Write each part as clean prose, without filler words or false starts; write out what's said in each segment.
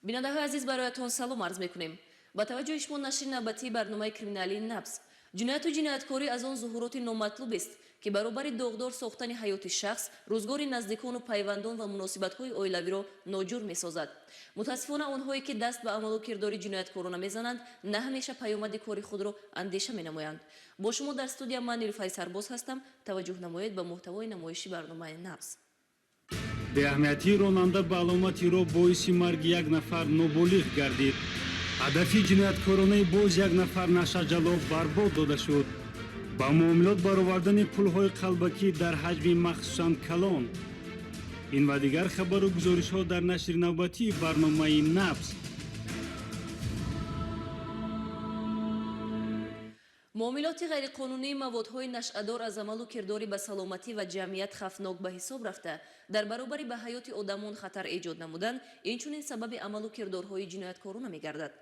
Бинандаҳои азиз, бароятон салом арз мекунем. Ба таваҷҷӯҳи шумо нашри навбатии барномаи криминалии «Набз». Ҷинояту ҷинояткорӣ аз он зуҳуроти номатлубест, ки баробари доғдор сохтани ҳаёти шахс, рӯзгори наздикону пайвандон ва муносибатҳои оилавиро ноҷур месозад. Мутаассифона, онҳое ки даст ба амалу кирдори ҷинояткорона мезананд, на ҳамеша паёмади кори худро андеша менамоянд. Бо шумо дар студия ман, Нилуфари Сарбоз, ҳастам. Таваҷҷӯҳ намоед ба муҳтавои намоиши барномаи «Набз». Беаҳамиятии ронанда ба аломати роҳ боиси марги як нафар ноболиғ гардид. Ҳадафи ҷинояткоронаи боз як нафар нашъаҷаллоб барбод дода шуд. Ба муомилот баровардани пулҳои қалбакӣ дар ҳаҷми махсусан калон. Ин ва дигар хабару гузоришҳо дар нашри навбатии барномаи «Набз». Муомилоти ғайриқонунии маводҳои нашъадор аз амалу кирдори ба саломатӣ ва ҷамъият хавфнок ба ҳисоб рафта, дар баробари ба ҳаёти одамон хатар эҷод намудан, инчунин сабаби амалу кирдорҳои ҷинояткорона мегардад.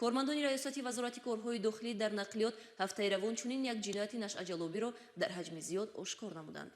Кормандони Раёсати Вазорати корҳои дохилӣ дар нақлиёт ҳафтаи равон чунин як ҷинояти нашъаҷаллобиро дар ҳаҷми зиёд ошкор намуданд.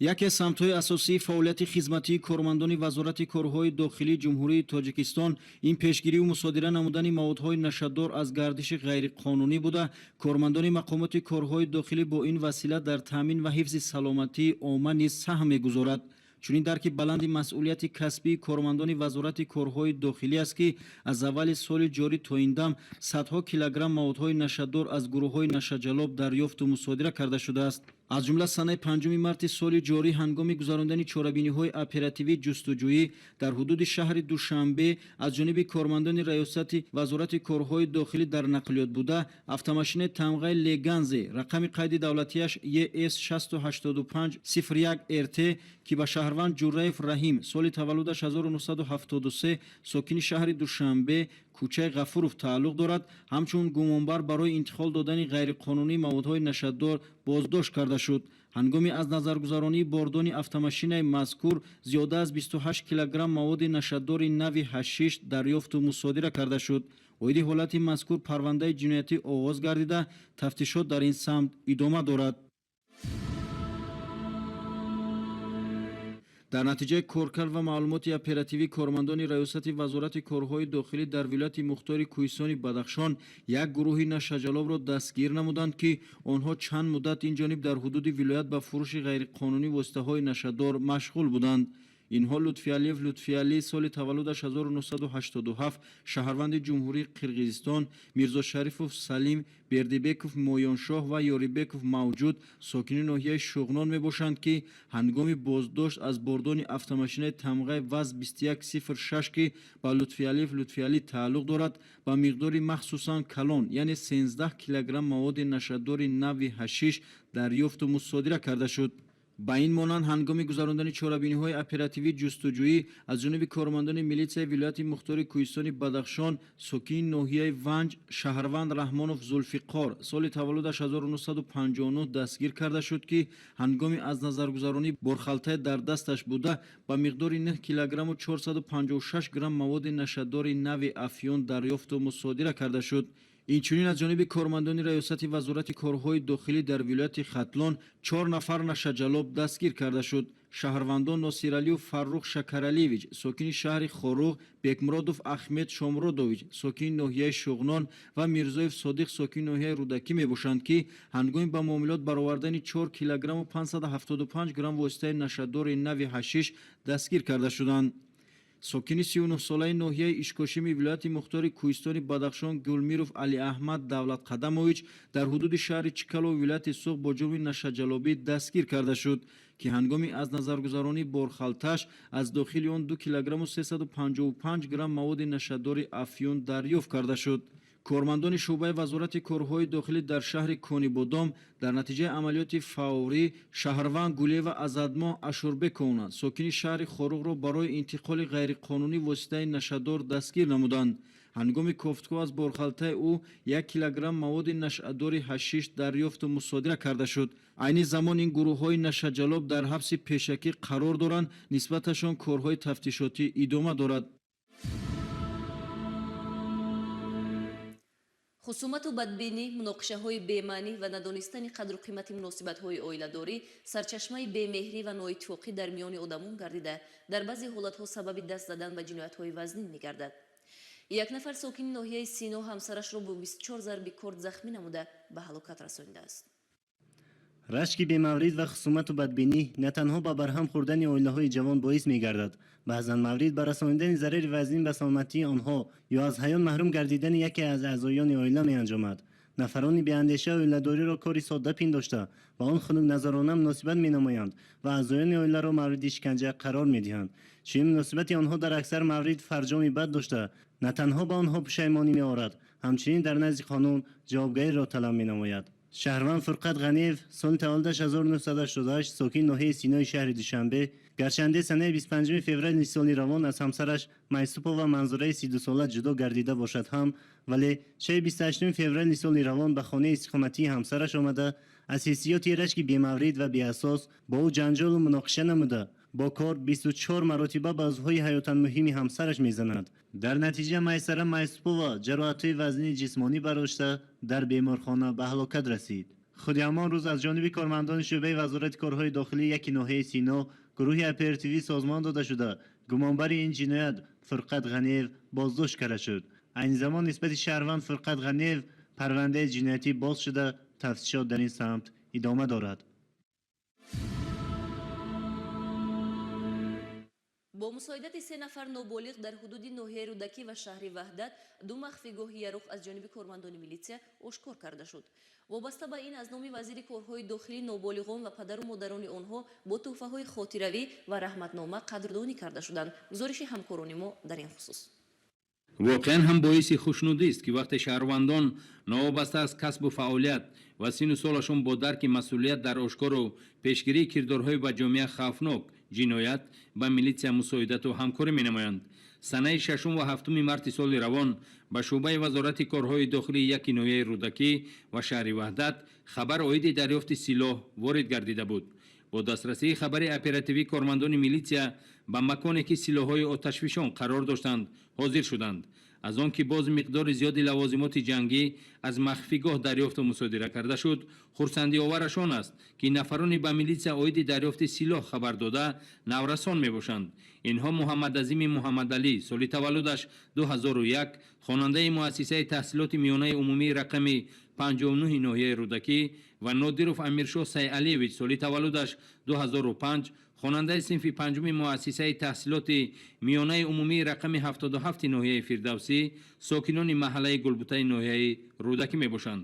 Яке аз самтҳои асосии фаъолияти хизматии кормандони Вазорати корҳои дохилии Ҷумҳурии Тоҷикистон ин пешгирию мусодира намудани маводҳои нашъадор аз гардиши ғайриқонунӣ буда, кормандони мақомоти корҳои дохилӣ бо ин васила дар таъмин ва ҳифзи саломатии омма низ саҳм мегузорад. Чунин дарки баланди масъулияти касбии кормандони Вазорати корҳои дохилӣ аст, ки аз аввали соли ҷорӣ то ин дам садҳо килограмм маводҳои нашъадор аз гурӯҳҳои нашъаҷаллоб дарёфту мусодира карда шудааст. Аз ҷумла, санаи 5 марти соли ҷорӣ ҳангоми гузарондани чорабиниҳои оперативӣ ҷустуҷӯӣ дар ҳудуди шаҳри Душанбе аз ҷониби кормандони Раёсати Вазорати корҳои дохилӣ дар нақлиёт буда, автомошинаи тамғаи Леганзе, рақами қайди давлатияш ЕС 685 01 РТ, ки ба шаҳрванд Ҷурраев Раҳим, соли таваллудаш 1973, сокини шаҳри Душанбе, кӯчаи Ғафуров тааллуқ дорад, ҳамчун гумонбар барои интиқол додани ғайриқонунии маводҳои нашъадор боздошт карда шуд. Ҳангоми аз назаргузаронии бордони автомошинаи мазкур зиёда аз 28 килограмм маводи нашъадори нави ҳашиш дарёфту мусодира карда шуд. Оиди ҳолати мазкур парвандаи ҷиноятӣ оғоз гардида, тафтишот дар ин самт идома дорад. Дар натиҷаи коркард ва маълумоти оперативӣ кормандони Раёсати Вазорати корҳои дохилӣ дар вилояти мухтори Кӯҳистони Бадахшон як гурӯҳи нашъаҷаллобро дастгир намуданд, ки онҳо чанд муддат ин ҷониб дар ҳудуди вилоят ба фурӯши ғайриқонунӣ воситаҳои нашъадор машғул буданд. Инҳо Лутфиалиев Лутфиалӣ, соли таваллудаш 1987, шаҳрванди Ҷумҳурии Қирғизистон, Мирзошарифов Салим, Бердибеков Моёншоҳ ва Ёрибеков Мавҷуд, сокини ноҳияи Шуғнон мебошанд, ки ҳангоми боздошт аз бордони автомошинаи тамғаи ВАЗ 2106, ки ба Лутфиалиев Лутфиалӣ тааллуқ дорад, ба миқдори махсусан калон, яъне 13 килограмм маводи нашъадори нави ҳашиш дарёфту мусодира карда шуд. Ба ин монанд, ҳангоми гузарондани чорабиниҳои оперативӣ ҷустуҷӯӣ аз ҷониби кормандони милитсияи вилояти мухтори Кӯҳистони Бадахшон сокини ноҳияи Ванҷ шаҳрванд Раҳмонов Зулфиқор, соли таваллудаш 1959, дастгир карда шуд, ки ҳангоми аз назаргузаронӣ борхалтае дар дасташ буда, ба миқдори 9 килограмму 456 грамм маводи нашъадори нави афён дарёфту мусодира карда шуд. Инчунин аз ҷониби кормандони Раёсати Вазорати корҳои дохилӣ дар вилояти Хатлон чор нафар нашъаҷаллоб дастгир карда шуд. Шаҳрвандон Носиралиев Фаррух Шакаралиевич, сокини шаҳри Хоруғ, Бекмуродов Ахмед Шомуродович, сокини ноҳияи Шуғнон, ва Мирзоев Содиқ, сокини ноҳияи Рӯдакӣ мебошанд, ки ҳангоми ба муомилот баровардани 4 килограмму 575 грамм воситаи нашъадори нави ҳашиш дастгир карда шуданд. Сокини 39-солаи ноҳияи Ишкошими вилояти мухтори Кӯҳистони Бадахшон Гулмиров Алиаҳмад Давлатқадамович дар ҳудуди шаҳри Чкалов вилояти Суғд бо ҷурми нашъаҷаллобӣ дастгир карда шуд, ки ҳангоми аз назаргузаронии борхалташ аз дохили он 2 килограмму 355 грамм маводи нашъадори афён дарёфт карда шуд. Кормандони шӯъбаи Вазорати корҳои дохилӣ дар шаҳри Конибодом дар натиҷаи амалиёти фаврӣ шаҳрванд Гулева Азадмоҳ Ашурбековна, сокини шаҳри Хоруғро барои интиқоли ғайриқонунӣ воситаи нашъадор дастгир намуданд. Ҳангоми кофтуков аз борхалтаи ӯ 1 килограмм маводи нашъадори ҳашиш дарёфту мусодира карда шуд. Айни замон ин гурӯҳҳои нашъаҷаллоб дар ҳабси пешакӣ қарор доранд, нисбаташон корҳои тафтишотӣ идома дорад. Хусумату бадбинӣ, муноқишаҳои бемаънӣ ва надонистани қадру қимати муносибатҳои оиладорӣ сарчашмаи бемеҳрӣ ва ноиттифоқӣ дар миёни одамон гардида, дар баъзе ҳолатҳо сабаби даст задан ба ҷиноятҳои вазнин мегардад. Як нафар сокини ноҳияи Сино ҳамсарашро бо 24 зарби корд захмӣ намуда, ба ҳалокат расонидааст. Рашки бемаврид ва хусумату бадбинӣ на танҳо ба барҳам хӯрдани оилаҳои ҷавон боис мегардад, баъзан маврид ба расонидани зарари вазнин ба саломатии онҳо ё аз ҳаёт маҳрум гардидани яке аз аъзоёни оила меанҷомад. Нафарони беандеша оиладориро кори содда пиндошта, ба он хунукназарона муносибат менамоянд ва аъзоёни оиларо мавриди шиканҷа қарор медиҳанд. Чунин муносибати онҳо дар аксар маврид фарҷоми бад дошта, на танҳо ба онҳо пушаймонӣ меорад, ҳамчунин дар назди қонун ҷавобгариро талаб менамояд. Шаҳрванд Фурқат Ғаниев, соли таваллудаш 1988, сокини ноҳияи Синои шаҳри Душанбе, гарчанде санаи 25 феврали соли равон аз ҳамсараш Майсупова Манзураи 32сола ҷудо гардида бошад ҳам, вале шаби 28 феврали соли равон ба хонаи истиқоматии ҳамсараш омада, аз ҳиссиёти рашки бемаврид ва беасос бо ӯ ҷанҷолу муноқиша намуда, бо корд 24 маротиба ба узвҳои ҳаётан муҳими ҳамсараш мезанад. Дар натиҷа Майсара Майсупова ҷароҳатҳои вазнини ҷисмонӣ бардошта, дар беморхона ба ҳалокат расид. Худи ҳамон рӯз аз ҷониби кормандони шӯъбаи Вазорати корҳои дохилии яки ноҳияи Сино гурӯҳи оперативӣ созмон дода шуда, гумонбари ин ҷиноят Фурқат Ғаниев боздошт карда шуд. Айни замон нисбати шаҳрванд Фурқат Ғаниев парвандаи ҷиноятӣ боз шуда, тафтишот дар ин самт идома дорад. Бо мусоидати се нафар ноболиғ дар ҳудуди ноҳияи Рӯдакӣ ва шаҳри Ваҳдат ду махфигоҳи яроқ аз ҷониби кормандони милитсия ошкор карда шуд. Вобаста ба ин, аз номи вазири корҳои дохилӣ ноболиғон ва падару модарони онҳо бо тӯҳфаҳои хотиравӣ ва раҳматнома қадрдонӣ карда шуданд. Гузориши ҳамкорони мо дар ин хусус. Воқеан ҳам боиси хушнудист, ки вақте шаҳрвандон новобаста аз касбу фаъолият ва сину солашон бо дарки масъулият дар ошкору пешгирии кирдорҳои ба ҷомеа хавфнок ҷиноят ба милитсия мусоидату ҳамкорӣ менамоянд. Санаи шашум ва ҳафтуми марти соли равон ба шӯъбаи Вазорати корҳои дохилии яки ноҳияи Рӯдакӣ ва шаҳри Ваҳдат хабар оиди дарёфти силоҳ ворид гардида буд. Бо дастрасии хабари оперативӣ кормандони милитсия ба маконе, ки силоҳҳои оташфишон қарор доштанд, ҳозир шуданд. Аз он ки боз миқдори зиёди лавозимоти ҷангӣ аз махфигоҳ дарёфту мусодира карда шуд, хурсандиовараш он аст, ки нафарони ба милитсия оиди дарёфти силоҳ хабар дода наврасон мебошанд. Инҳо Муҳаммадазими Муҳаммадалӣ, соли таваллудаш 2001, хонандаи муассисаи таҳсилоти миёнаи умумии рақами 59 ноҳияи Рӯдакӣ, ва Нодиров Амиршоҳ Сайалиевич, соли таваллудаш 2005, хонандаи синфи панҷуми муассисаи таҳсилоти миёнаи умумии рақами 77 ноҳияи Фирдавсӣ, сокинони маҳаллаи Гулбутаи ноҳияи Рӯдакӣ мебошанд.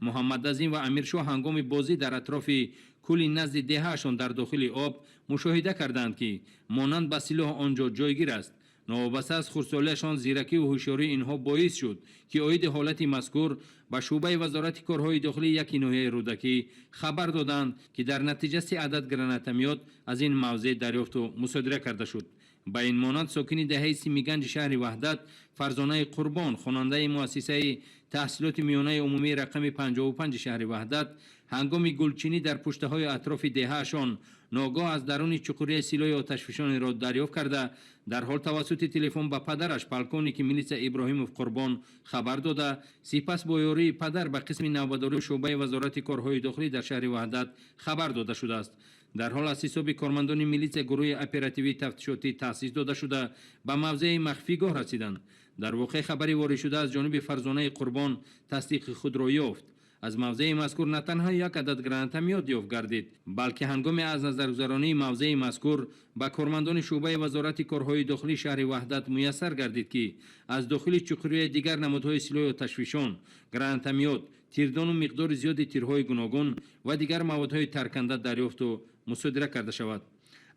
Муҳаммадазим ва Амиршоҳ ҳангоми бозӣ дар атрофи кӯли назди деҳаашон дар дохили об мушоҳида карданд, ки монанд ба силоҳ он ҷо ҷойгир аст. Новобаста аз хурдсолиашон, зиракиву ҳушёрии инҳо боис шуд, ки оиди ҳолати мазкур ба шӯъбаи Вазорати корҳои дохилии яки ноҳияи Рӯдакӣ хабар доданд, ки дар натиҷа се адад гранатомёт аз ин мавзеъ дарёфту мусодира карда шуд. Ба ин монанд, сокини деҳаи Симиганҷи шаҳри Ваҳдат Фарзонаи Қурбон, хонандаи муассисаи таҳсилоти миёнаи умумии рақами 55 шаҳри Ваҳдат, ҳангоми гулчинӣ дар пуштаҳои атрофи деҳаашон ногоҳ аз даруни чуқурияи силоҳи оташфишонеро дарёфт карда, дар ҳол тавассути телефон ба падараш, полковники милитсия Иброҳимов Қурбон, хабар дода, сипас бо ёрии падар ба қисми навбатдории шӯъбаи Вазорати корҳои дохилӣ дар шаҳри Ваҳдат хабар дода шудааст. Дар ҳол аз ҳисоби кормандони милитсия гурӯҳи оперативии тафтишотӣ таъсис дода шуда, ба мавзеи махфигоҳ расиданд. Дар воқеъ, хабари воридшуда аз ҷониби Фарзонаи Қурбон тасдиқи худро ёфт. Аз мавзеи мазкур на танҳо як адад гранатомёт ёфт гардид, балки ҳангоми аз назаргузаронии мавзеи мазкур ба кормандони шӯъбаи Вазорати корҳои дохилии шаҳри Ваҳдат муяссар гардид, ки аз дохили чуқурияи дигар намудҳои силоҳи оташфишон, гранатомёт, тирдону миқдори зиёди тирҳои гуногун ва дигар маводҳои тарканда дарёфту мусодира карда шавад.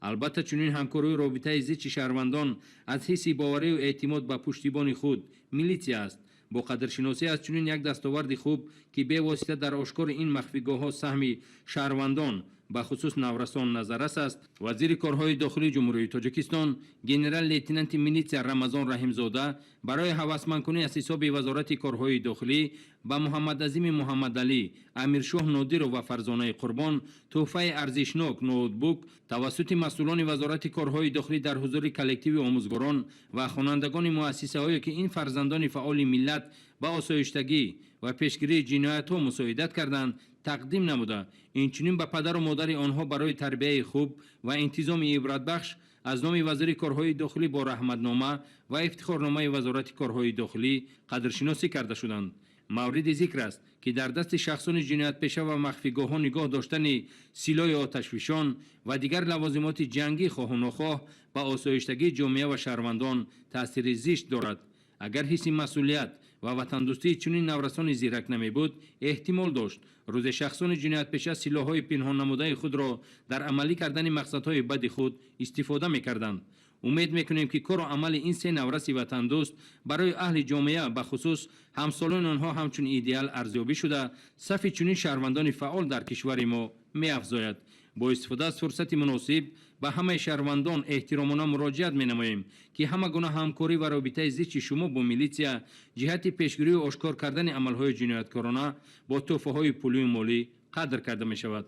Албатта, чунин ҳамкорию робитаи зичи шаҳрвандон аз ҳисси боварию эътимод ба пуштибони худ милитсия аст. Бо қадршиносӣ аз чунин як дастоварди хуб, ки бевосита дар ошкори ин махфигоҳҳо саҳми шаҳрвандон, бахусус наврасон, назаррас аст, вазири корҳои дохилии Ҷумҳурии Тоҷикистон генерал лейтенанти милитсия Рамазон Раҳимзода барои ҳавасмандкунӣ аз ҳисоби Вазорати корҳои дохилӣ ба Муҳаммадазими Муҳаммадалӣ, Амиршоҳ Нодиров ва Фарзонаи Қурбон тӯҳфаи арзишнок ноутбук тавассути масъулони Вазорати корҳои дохилӣ дар ҳузури коллективи омӯзгорон ва хонандагони муассисаҳое, ки ин фарзандони фаъоли миллат ба осоиштагӣ ва пешгирии ҷиноятҳо мусоидат карданд тақдим намуда, инчунин ба падару модари онҳо барои тарбияи хуб ва интизоми ибратбахш аз номи вазири корҳои дохилӣ бо раҳматнома ва ифтихорномаи Вазорати корҳои дохилӣ қадршиносӣ карда шуданд. Мавриди зикр аст, ки дар дасти шахсони ҷиноятпеша ва махфигоҳҳо нигоҳ доштани силоҳи оташфишон ва дигар лавозимоти ҷангӣ хоҳу нохоҳ ба осоиштагии ҷомеа ва шаҳрвандон таъсири зишт дорад. Агар ҳисси масъулият ва ватандӯстии чунин наврасони зирак намебуд, эҳтимол дошт рӯзе шахсони ҷиноятпеша силоҳҳои пинҳоннамудаи худро дар амалӣ кардани мақсадҳои бади худ истифода мекарданд. Умед мекунем, ки кору амали ин се навраси ватандӯст барои аҳли ҷомеа, бахусус ҳамсолони онҳо, ҳамчун идеал арзёбӣ шуда, сафи чунин шаҳрвандони фаъол дар кишвари мо меафзояд. Бо истифода аз фурсати муносиб ба ҳамаи шаҳрвандон эҳтиромона муроҷиат менамоем, ки ҳама гуна ҳамкорӣ ва робитаи зичи шумо бо милитсия ҷиҳати пешгирию ошкор кардани амалҳои ҷинояткорона бо тӯҳфаҳои пулию молӣ қадр карда мешавад.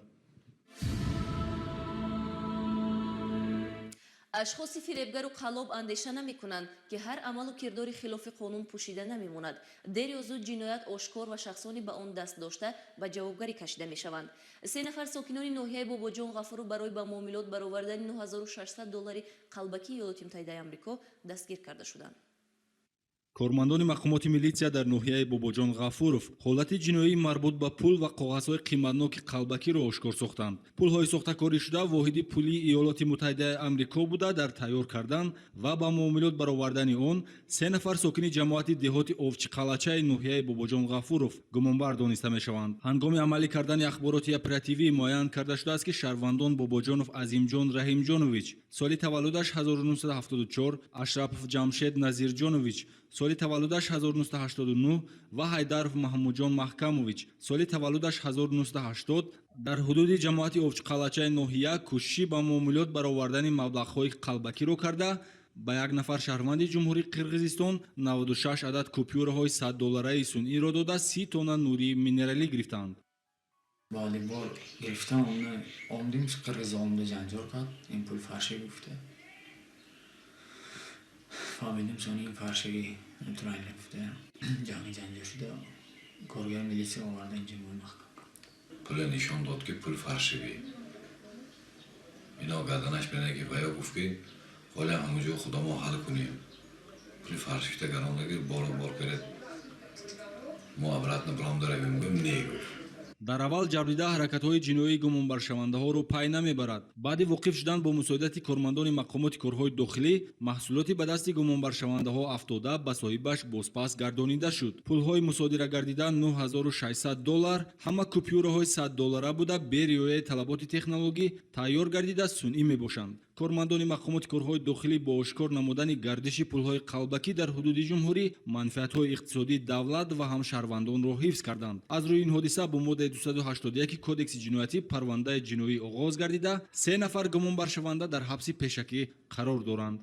Ашхоси фиребгару қаллоб андеша намекунанд, ки ҳар амалу кирдори хилофи қонун пӯшида намемонад. Дер ё зуд ҷиноят ошкор ва шахсони ба он даст дошта ба ҷавобгарӣ кашида мешаванд. Се нафар сокинони ноҳияи Бобоҷон Ғафуров барои ба муомилот баровардани 9600 доллари қалбакии Иёлоти Муттаҳидаи Амрико дастгир карда шуданд. Кормандони мақомоти милитсия дар ноҳияи Бобоҷон Ғафуров ҳолати ҷиноии марбут ба пул ва коғазҳои қиматноки қалбакиро ошкор сохтанд. Пулҳои сохтакорӣшуда воҳиди пулии Иёлоти Муттаҳидаи Амрико буда, дар тайёр кардан ва ба муомилот баровардани он се нафар сокини ҷамоати деҳоти Овчиқалачаи ноҳияи Бобоҷон Ғафуров гумонбар дониста мешаванд. Ҳангоми амалӣ кардани ахбороти оперативӣ муайян карда шудааст, ки шаҳрвандон Бобоҷонов Азимҷон Раҳимҷонович, соли таваллудаш 1974, Ашрапов Ҷамшед Назирҷонович, соли таваллудаш 1989 ва Ҳайдаров Маҳмудҷон Маҳкамович, соли таваллудаш 1980, дар ҳудуди ҷамоати Овчиқалачаи ноҳия кӯшиши ба муомилот баровардани маблағҳои қалбакиро карда, ба як нафар шаҳрванди Ҷумҳурии Қирғизистон 96 адад купюраҳои 100 доллараи сунъиро дода, 30 тонна нурии минералӣ гирифтанд. Баъди бор гирифтам, омдим, қирғиз омда ҷанҷол кард, ин пул фаршӣ гуфта. Фаҳмидим, сони ин фаршиги натурально гуфта. Ҷанги ҷанҷол шуда, коргари милитсия оварда инҷа мо маҳкам. Пуле нишон дод, ки пул фаршивӣ. Ино гарданаш бина, ки ваё гуфт, ки ҳоле ҳамонҷо худамо ҳал кунем. Пули фаршивта гарондаги боро бор кард. Мо обратно баром даравем, гӯем не гуфт. Дар аввал ҷабрдида ҳаракатҳои ҷиноии гумонбаршавандаҳоро пай намебарад. Баъди воқиф шудан бо мусоидати кормандони мақомоти корҳои дохилӣ маҳсулоти ба дасти гумонбаршавандаҳо афтода ба соҳибаш бозпас гардонида шуд. Пулҳои мусодира гардида 9600 доллар, ҳама купюраҳои 100 доллара буда, бе риояи талаботи технологӣ тайёр гардида сунъӣ мебошанд. Кормандони мақомоти корҳои дохилӣ бо ошкор намудани гардиши пулҳои қалбакӣ дар ҳудуди ҷумҳурӣ манфиатҳои иқтисодии давлат ва ҳамшаҳрвандонро ҳифз карданд. Аз рӯи ин ҳодиса бо моддаи 281 Кодекси ҷиноятӣ парвандаи ҷиноӣ оғоз гардида, се нафар гумонбаршаванда дар ҳабси пешакӣ қарор доранд.